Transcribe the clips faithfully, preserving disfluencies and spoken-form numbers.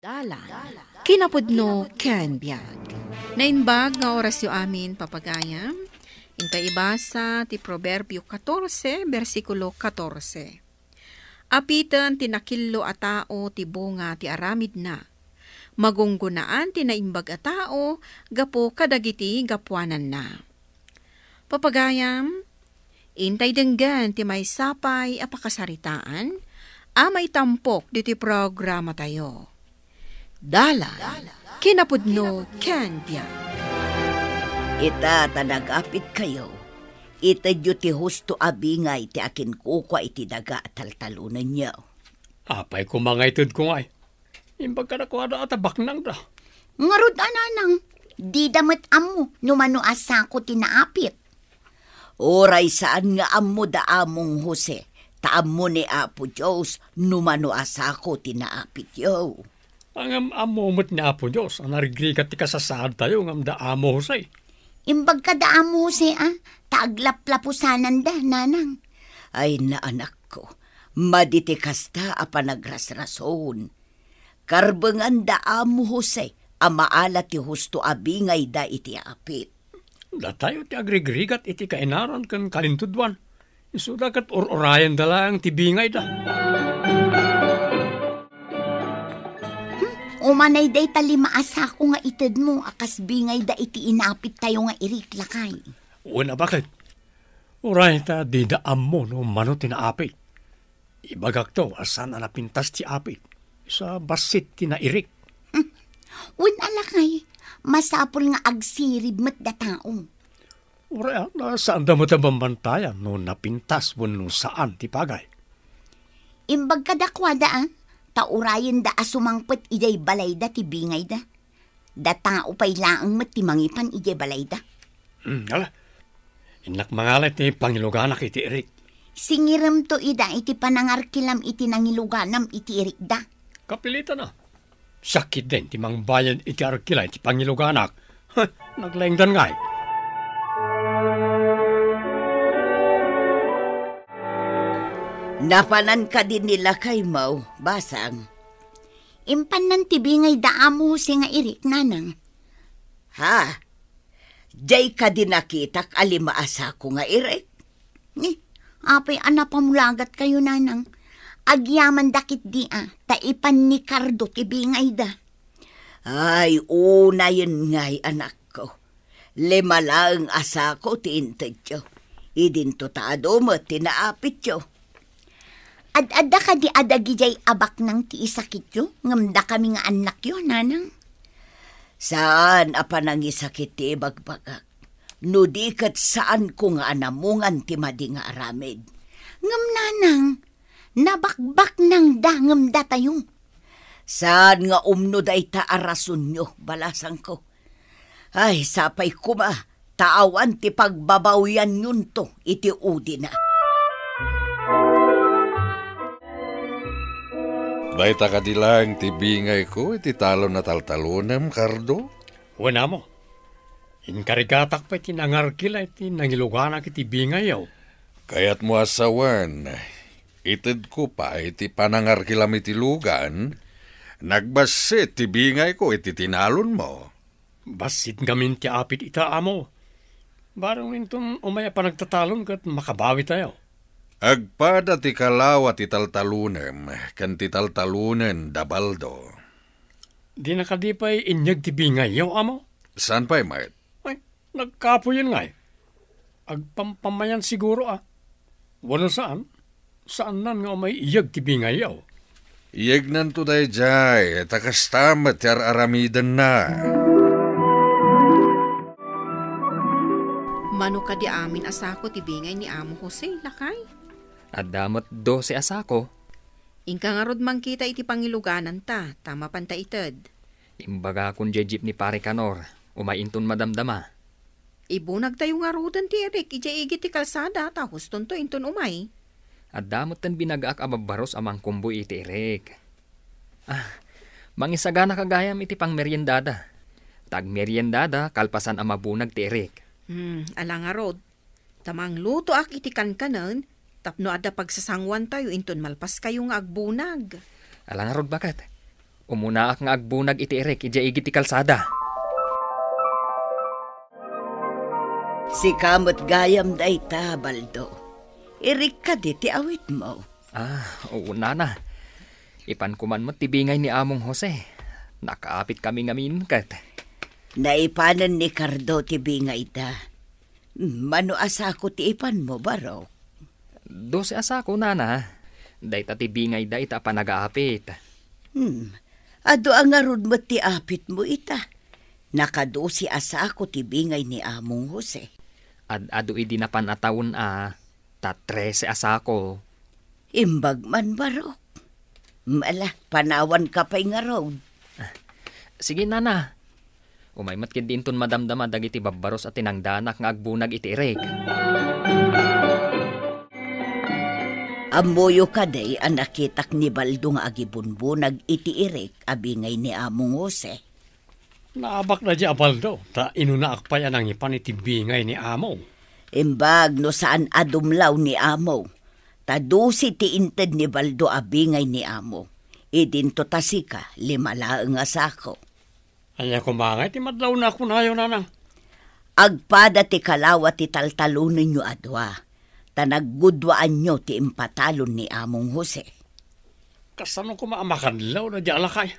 Dalan, kinapudno ken biag. Naimbag nga orasyo amin, papagayam. Inta ibasa ti Proverbio katorse, bersikulo katorse. Apiten ti nakillo a tao ti bunga ti aramidna. Magunggonaan ti naimbag a tao gapu kadagiti gapuananna. Papagayam, intay denggen ti maysa pay a pakasaritaan a maitampok ditoy programatayo. Dalan, kinapudno ken biag. Ita ta nagapitkayo, itedyo ti husto a bingay ti akinkukua iti daga a taltalonenyo. Apay koma nga itedko ngay? Imbag kadakuada a ta baknangda. Ngarud a nanang, dida met ammo no mano a sako ti naapit. Uray saan nga ammo da Among Jose, ta ammo ni Apo Dios no mano a sako ti naapityo. Ngem ammo met ni Apo Dios a narigrigat ti kasasaadtayo ngem da Amo Jose. Imbag ka da Amo Jose a, ta aglaplapusananda, nanang. Ay, naanakko, madi ti kasta a panagrasrason. Karbengan da Amo Jose a maala ti husto a bingayda iti apit. Datayo ti agrigrigat iti kainaron ken kalintudwan. Isuda ket ur-urayenda laeng ti bingayda. Hmm? Umanay dayta lima a sako nga itedmo a kas bingayda iti inapittayo nga irik, lakay. Wen a baket. Uray ta dida ammo no mano ti naapit. Ibagakto a saan a napintas ti apit. Sa bassit ti nairik. Hmm. Wen a lakay, masapul nga agsirib met da tao. Uray, a, saanda met a bambantayan no napintas wenno saan ti pagay. Imbag kadakuada, a, ta urayenda a sumangpet idiay balayda ti bingayda. Da tao pay laeng met ti mangipan idiay balayda. Hmm, ala. Innak mangala ti pangiluganak iti irik. Singiremto ida iti panangarkilam iti nangiluganam iti irikda. Kapilitan a. Sakit den ti mangbayad iti arkila iti pangiluganak. Heh, naglaingdan ngay. Napanan kadi ni lakaymo, Basang? Impannan ti bingay da Amo Jose nga irik, nanang. Ha? Diay kadi nakitak a lima a sako nga irik? Ni, apay a napamulagatkayo, nanang? Agyamanda ketdi a, ta ipan ni Cardo ti bingayda. Ay, unayen ngay, anakko. Lima laeng a sako ti intedyo. Idinto ta adu met ti naapityo. Ad-adda kadi a dagidiay a baknang ti isakityo, ngem dakami nga annakyo, nanang? Saan a panangisakit ti ibagbagak, no di ket saanko nga anamungan ti madi nga aramid. Ngem, nanang, nabakbaknangda ngem datayo. Saan nga umno dayta a rasonyo, balasangko. Ay, sapay koma ta awan ti pagbabawianyonto iti udina. Dayta kadi laeng ti bingayko iti talon a taltalonem, Cardo? Wen, Amo. Inkarigatak pay ti nangarkila iti nangiluganak iti bingayyo. Kayatmo a sawen, itedko pay ti panangarkilam iti lugan, nagbassit ti bingayko iti tinalonmo. Bassit ngamin ti apit ita, Amo. Barang inton umay a panagtatalon ket makabawitayo. Agpada ti kalawa ti taltalonem ken ti taltalonen da Baldo. Dina kadi pay inyeg ti bingayyo, Amo? Saan pay met? Ay, nagkapuyen ngay. Agpampamayan siguro a. Wenno saan? Saannan nga umay iyeg ti bingayyo. Iyegnanto daydiay, ta kasta met ti ar-aramidenna. Mano kadi amin a sako ti bingay ni Amo Jose, lakay? Adda met dose a sako. Inka ngarud mangkita iti pangilugananta, ta mapanta ited. Imbagakon diay jeep ni Pare Kanor, umay inton madamdama. Ibunagtayo ngaruden ti irik idiay igid ti kalsada, ta hustonto inton umay. Adda metten binagaak a babbarus a mangkumbuy iti irik. Ah, mangisaganaka gayam iti pangmeriendada. Ta agmeriendada kalpasan a mabunag ti irik. Hmm, ala ngarud. Ta manglutoak iti kankanen tapno adda pagsasangoantayo inton malpaskayo nga agbunag. Ala ngarud, baket. Umunaak nga agbunag iti irik idiay igid ti kalsada. Sika met gayam dayta, Baldo. Irik kadi ti awitmo? Ah, oo, nana. Ipanko man met ti bingay ni Among Jose. Nakaapit kami ngamin ket. Naipanen ni Cardo ti bingayda. Mano a sako ti ipanmo, Barok? Dose a sako, nana. Dayta ti bingayda ita a panagaapit. Hmm. Adu a ngarud met ti apitmo ita. Nakadose a sako ti bingay ni Among Jose. Ad-adu idi napan a taon a, ta trese a sako. Imbag man, Barok. Mala, panawanka pay ngarud. Ah, sige, nana. Umay met ketdi inton madamdama dagiti babbaros a tinangdanak nga agbunag iti irik. Ammoyo kadi a nakitak ni Baldo nga agibunbunag iti irik a bingay ni Among Jose? Naabak daydiay a Baldo, ta inunaak pay a nangipan iti bingay ni Amo. Imbag no saan a dumlaw ni Amo, ta dose ti inted ni Baldo a bingay ni Amo. Idinto ta sika, lima laeng a sako. Ania koma ngay ti madlawna a kunayo, nanang? Agpada ti kalawa ti taltalonenyo a dua, ta nagguduaanyo ti impatalon ni Among Jose. Kasano koma a makadlaw daydiay a lakay?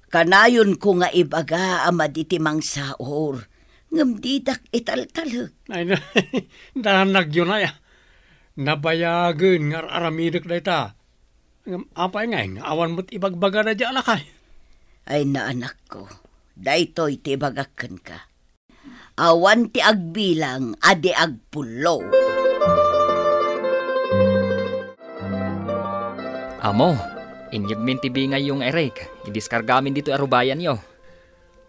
Kanayonko nga ibaga a madi ti mangsaor, ngem didak italtalek. Ay, danagyo nay, a. Nabayagen nga ar-aramidek dayta. Ngem apay ngay nga awan met ibagbaga daydiay a lakay? Ay, naanakko, daytoy ti ibagak kenka. Awan ti agbilang a di agpullo. Amo, inyegmin ti bingayyo nga irik, idiskargamin ditoy a rubayanyo.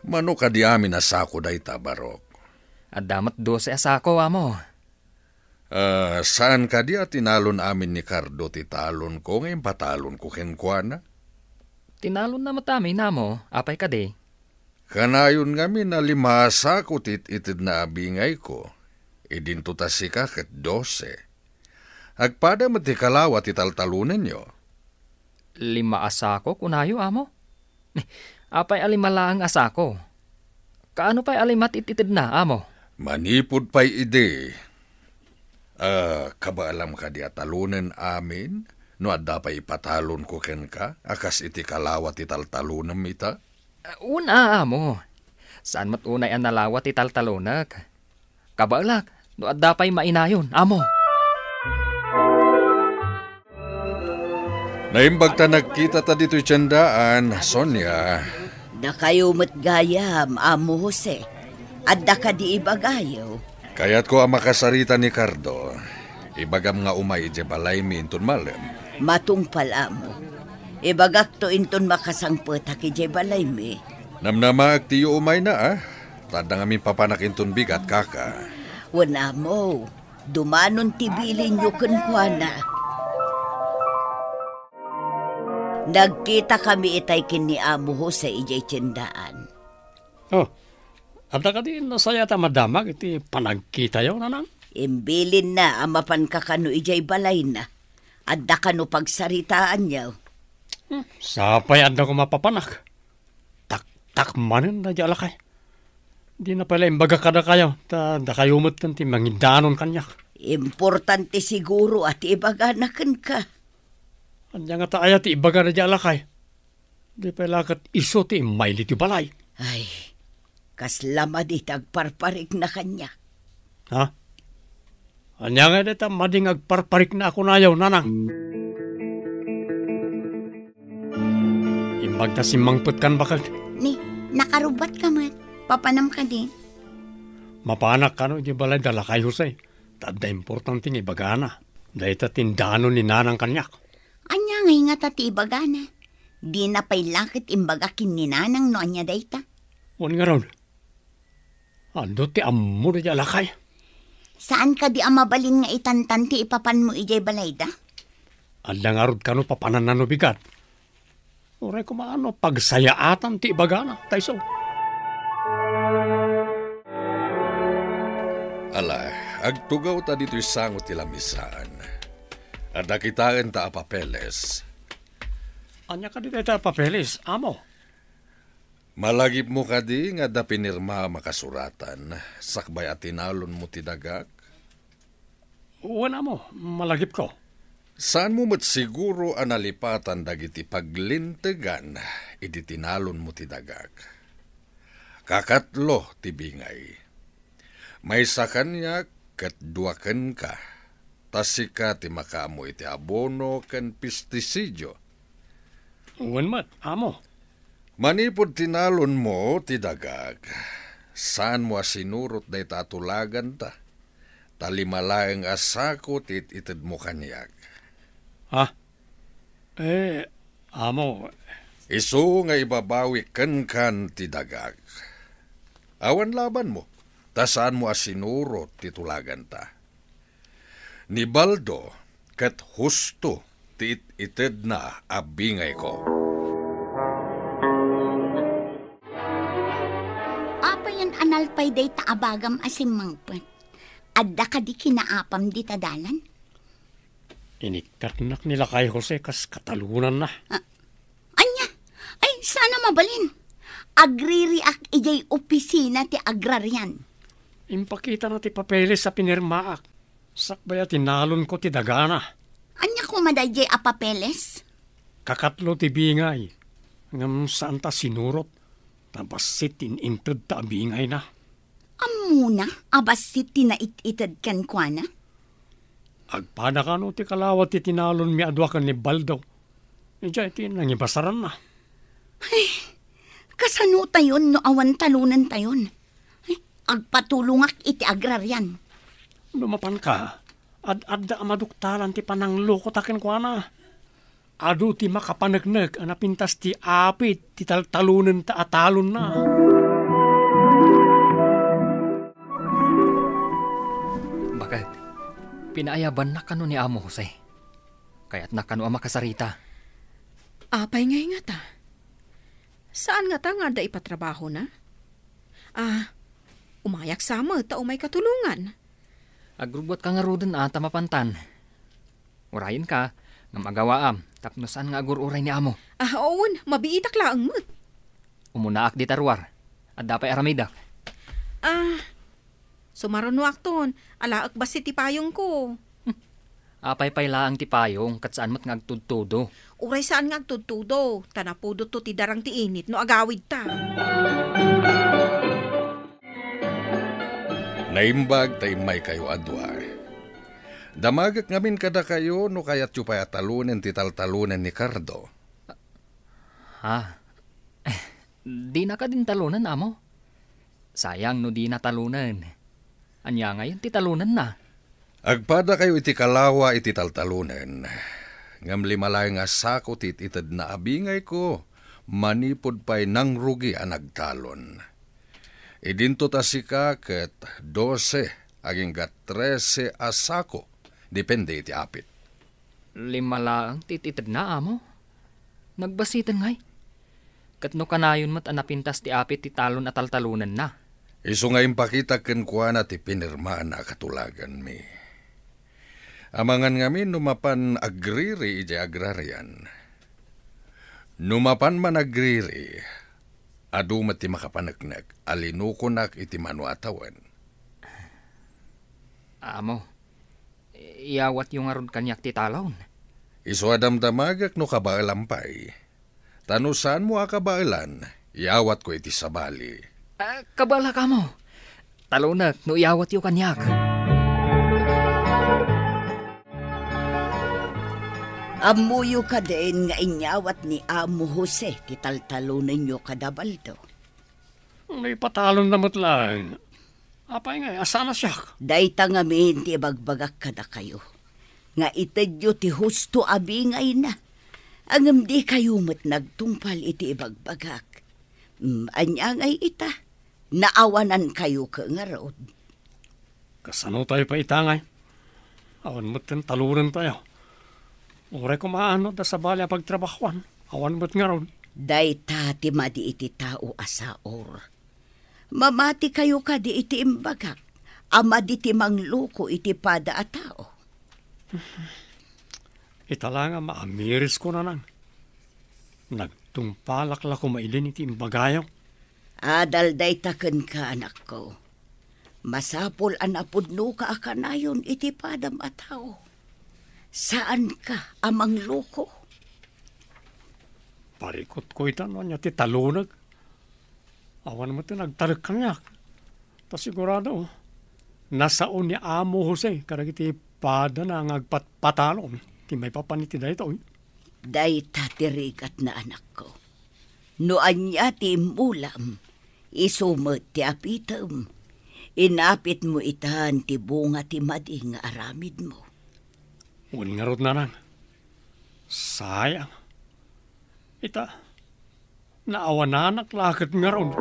Mano kadi amin a sako dayta, Barok? Adda met dose a sako, amo. Ah, saan kadi a tinalon amin ni Cardo ti talonko nga impatalonko kenkuana? Tinalonna met amin, amo. Apay kadi? Kanayon ngamin a lima a sako ti it-itedna a bingayko. Idinto ta sika ket dose. Agpada met ti kalawa ti taltalonenyo. Lima a sako, kunayo, amo? Apay a lima laeng a sako? Kaano pay a lima ti it-itedna, amo? Manipud pay idi, a, kabaelam kadi a talonen amin no adda pay ipatalonko kenka a kas iti kalawa ti taltalonem ita? Una, amo. Saan met unay a nalawa ti taltalonek. Kabaelak, no adda pay mainayon, amo. Naimbag ta nagkitata ditoy tiendaan, Sonia. Dakayo met gayam, Amo Jose. Adda kadi ibagayo? Kayatko a makasarita ni Cardo. Ibagam nga umay idiay balaymi inton malem. Matungpal, amo. Ibagakto inton makasangpetak idiay balaymi. Namnamaak ti umayna, a. Ta adda ngamin papanak inton bigat, kaka. Wen, amo, dumanon ti bilinyo kenkuana. Nagkitakami itay ken ni Amo Jose idiay tiendaan. Oh, adda kadi nasayaat a madamag iti panagkitayo, nanang? Imbilinna a mapanka kano idiay balayna. Adda kano pagsaritaanyo. Hmm, sapay adda koma papanak. Taktak manen daydiay a lakay. Dina pay la imbaga kadakayo, ta dakayo metten ti mangidanon kaniak. Importante siguro a ti ibagana kenka. Ania ngata aya ti ibaga daydiay a lakay? Di pay la ket isu ti immay ditoy balay. Ay, kasla madi ti agparparikna kaniak. Ha? Ania ngay dayta madi nga agparparikna a kunayo, nanang? Imbag ta simmangpetkan, baket. Ni, nakarubbatka met. Papanam kadi? Mapanak kano idiay balay da lakay Jose. Ta adda importante nga ibagana. Dayta ti indanon ni nanang kaniak. Ania ngay ngata ti ibagana? Dina pay la ket imbaga ken ni nanang no ania dayta. Wen ngarud, adu ti ammo daydiay a lakay. Saan kadi a mabalin nga itantan ti ipapanmo idiay balayda? Adda ngarud kano papananna no bigat? Uray koma no pagsayaatan ti ibagana, ta isu. Ala, agtugawta ditoy sango ti lamisaan. Adda kitaenta a papeles. Ania kadi dayta a papeles, amo? Malagipmo kadi nga adda pinirmaam a kasuratan, sakbay a tinalonmo ti dagak? Wen, amo, malagipko. Saanmo met siguro a nalipatan dagiti paglintegan idi tinalonmo ti dagak? Kakatlo ti bingay. Maysa kaniak ket dua kenka, ta sika ti makaammo iti abono ken pestisidio. Wen met, amo. Manipud tinalonmo ti dagak, saanmo a sinurot dayta a tulaganta, ta lima laeng a sako ti it-itedmo kaniak. Ha? Eh, amo. Isu nga ibabawi kenkan ti dagak. Awan labanmo, ta saanmo a sinurot ti tulaganta. Ni Baldo ket husto ti it-itedna a bingayko. Apayen a nalpay dayta a bagam a simmangpet? Adda kadi kinaapam dita dalan? Inikkatnak ni Lakay Jose kas katalonanna. Ah, ania? Ay, saan a mabalin. Agririak idiay opisina ti agrarian. Impakitana ti papeles a pinirmaak, sakbay a tinalonko ti dagana. Ania koma daydiay a papeles? Kakatlo ti bingay, ngem saanta sinurot, ta bassit ti in-intedta a bingayna. Ammona a bassit ti nait-ited kenkuana? Agpada kano ti kalawa ti tinalonmi a dua ken ni Baldo. Idiay ti nangibasaranna. Ay, kasanotayon no awan talonentayon? Ay, agpatulongak iti agrarian. No mapanka, ad-adda a maduktalan ti pananglokota kenkuana. Adu ti makapaneknek a napintas ti apit ti taltalonenta a talonna. Baket, pinaayabannak kano ni Amo Jose? Kayatnak kano a makasarita? Apay ngay ngata? Saan ngata nga adda ipatrabahona? Ah, umayak sa met ta umay katulongan. Agrubbuatka ngaruden a ta mapantan. Urayenka, ngem agawaam, tapno saan nga agur-uray ni Amo. Ah, wen, mabiitak laeng met. Umunaak dita ruar. Adda pay aramidek? Ah, sumarunoakton, alaek bassit ti payongko. Hmm. Apay pay laeng ti payong, ket saan met nga agtudtudo? Uray saan nga agtudtudo, ta napudotto ti darang ti init no agawidta. Naimbag ta immaykayo a dua. Damagek ngamin kadakayo no kayatyo pay a talonen ti taltalonen ni Cardo. Ha? Eh, dina kadin talonen, Amo? Sayang no dina talonen. Ania ngayen ti talonenna? Agpadakayo iti kalawa iti taltalonen. Ngem lima laeng a sako ti it-itedna a bingayko, manipud pay nangrugi a nagtalon. Idinto ta sika ket dose agingga trese a sako, depende iti apit. Lima laeng ti itedna, Amo? Nagbassiten ngay? Ket no kanayon met a napintas ti apit ti talon a taltalonenna? Isu nga impakitak kenkuana ti pinirmaanna a katulaganmi. Amangan ngamin no mapan agriri idiay agrarian. No mapan man agriri, adu met ti makapaneknek a linukonak iti mano a tawen. Amo, iyawatyo ngarud kaniak ti talon? Isu a damdamagek no kabaelam pay. Ta no saanmo a kabaelan, iyawatko iti sabali. Ah, kabaelak, Amo. Talonek no iyawatyo kaniak. Ammoyo kadin nga inyawat ni Amo Jose ti taltalonenyo kada Baldo? No ipatalonna met laeng, apay ngay a saan a siak? Dayta ngamin ti ibagbagak kadakayo, nga itedyo ti husto a bingayna. Ngem dikayo met nagtungpal iti ibagbagak. Mm, ania ngay ita? Naawanankayo ket ngarud. Kasano tayo pay ita ngay? Awan met ken talonen tayo. Uray koma no adda sabali a pagtrabahoan, awan met ngarud. Dayta ti madi iti tao a saor. Mamatikayo kadi iti imbagak a madi ti mangloko iti pada a tao. Ita la nga maamiris ko nanang. Nagtungpalak la koma idin iti imbagayo. Adal dayta kenka, anakko. Masapul a napudnoka a kanayon iti padam a tao. Saanka a mangloko. Parikutko ita no ania ti taloneg. Awan met ti nagtalek kaniak. Ta sigurado, nasao ni Amo Jose kadagiti padana nga agpatpatalon ti maipapan iti daytoy. Dayta ti rigatna, anakko. No ania ti immulam, isu met ti apitem. Inapitmo itan ti bunga ti madi nga aramidmo. Wen ngarud, nanang. Sayang. Ita, naawananak la ket ngarud.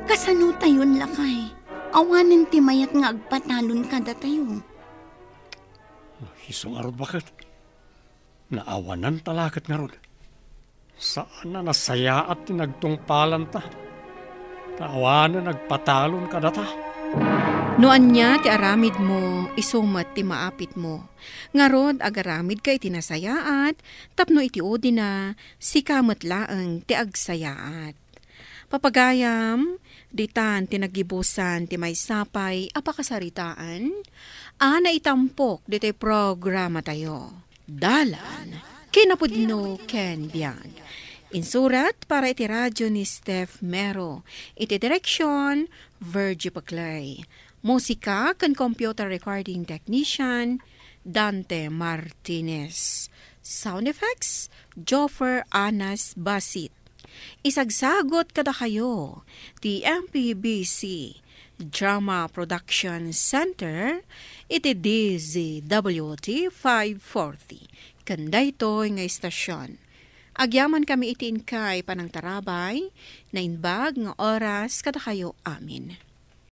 Kasano tayon, lakay? Awanen ti mayat nga agpatalon kadatayo. Isu ngarud, baket. Naawanan ta la ket ngarud. Saan a nasayaat ti nagtungpalanta. Ta awanen agpatalon kadata. No ania ti aramidmo, isu met ti maapitmo. Ngarud, agaramidka iti nasayaat, tapno iti udina, sika met laeng ti agsayaat. Papagayam, ditan ti naggibusan ti maysa pay a pakasaritaan a naitampok ditoy programatayo. Dalan, kinapudno ken biag. Insurat para iti radyo ni Steph Mero. Iti direksyon, Virgie Paclay. Musika ken computer recording technician, Dante Martinez. Sound effects, Joffer Anas Basit. Isagsagot kadakayo ti M P B C Drama Production Center iti D Z W T five forty ken daytoy nga istasyon. Agyamankami iti inkay panangtarabay, naimbag nga oras kadakayo amin.